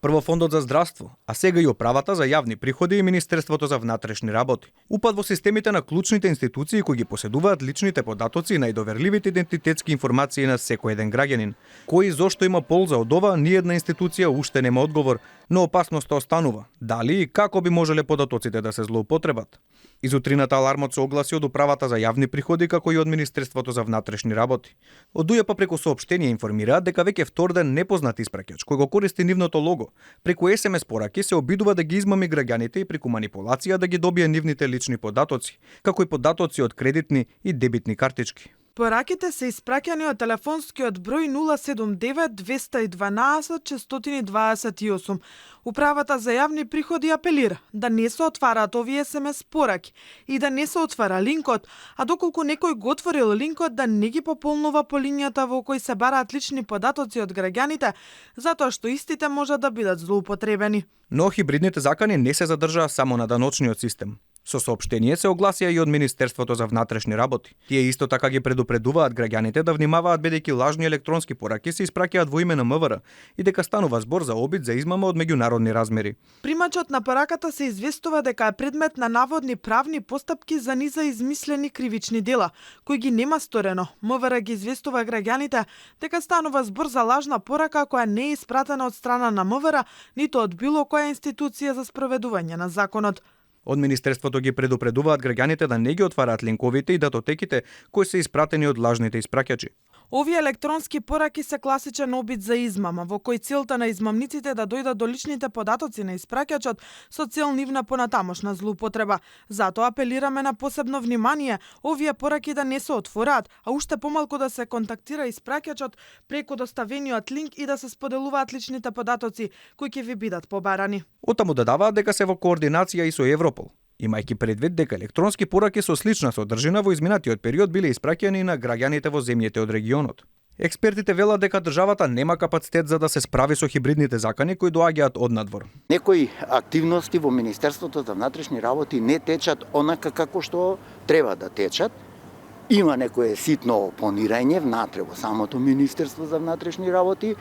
Прво Фондот за здравство, а сега и Управата за јавни приходи и Министерството за внатрешни работи. Упад во системите на клучните институции кои ги поседуваат личните податоци и најдоверливите идентитетски информации на секој еден граѓанин. Кој и зошто има полза од ова, ниедна институција уште нема одговор, но опасноста останува. Дали и како би можеле податоците да се злоупотребат? Изутрината алармот се огласи од Управата за јавни приходи како и од Министерството за внатрешни работи. Од УЈП преку соопштение информираат дека веќе втор ден непознат испраќач кој го користи нивното лого преку SMS пораки се обидува да ги измами граѓаните и преку манипулација да ги добие нивните лични податоци, како и податоци од кредитни и дебитни картички. Пораките се испраќани од телефонскиот број 079 212 428. Управата за јавни приходи апелира да не се отвараат овие SMS пораки и да не се отвара линкот, а доколку некој го отворил линкот да не ги пополнува по линијата во кој се бараат лични податоци од граѓаните, затоа што истите можат да бидат злоупотребени. Но хибридните закани не се задржаа само на даночниот систем. Со соопштение се огласија и од Министерството за внатрешни работи. Тие исто така ги предупредуваат граѓаните да внимаваат бидејќи лажни електронски пораки се испраќаат во име на МВР и дека станува збор за обид за измама од меѓународни размери. Примачот на пораката се известува дека е предмет на наводни правни постапки за низа измислени кривични дела, кои ги нема сторено. МВР ги известува граѓаните дека станува збор за лажна порака која не е испратена од страна на МВР, ниту од било која институција за спроведување на законот. Од Министерството ги предупредуваат граѓаните да не ги отвараат линковите и датотеките кои се испратени од лажните испраќачи. Овие електронски пораки се класичен обид за измама, во кој целта на измамниците да дојдат до личните податоци на испраќачот со цел нивна понатамошна злоупотреба. Затоа апелираме на посебно внимание овие пораки да не се отвораат, а уште помалку да се контактира испраќачот преку доставениот линк и да се споделуваат личните податоци кои ќе ви бидат побарани. Оттаму додаваат дека се во координација и со Европол, имајќи предвид дека електронски пораки со слична содржина во изминатиот период биле испраќани на граѓаните во земјите од регионот. Експертите велат дека државата нема капацитет за да се справи со хибридните закани кои доаѓаат од надвор. Некои активности во Министерството за внатрешни работи не течат онака како што треба да течат. Има некое ситно опонирање внатре во самото Министерство за внатрешни работи,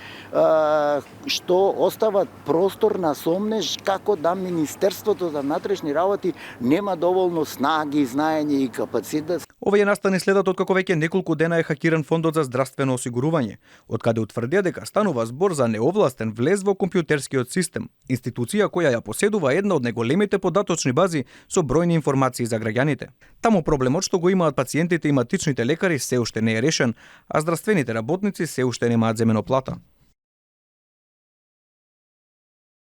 што остава простор на сомнеж како да Министерството за внатрешни работи нема доволно снаги, знаење и капацитет. Ова ја настане следот од како веќе неколку дена е хакиран Фондот за здравствено осигурување, од каде утврдија дека станува збор за неовластен влез во компјутерскиот систем, институција која ја поседува една од најголемите податочни бази со бројни информации за граѓаните. Таму проблемот што го имаат пациентите и матичните лекари се уште не е решен, а здравствените работници се уште немаат земено плата.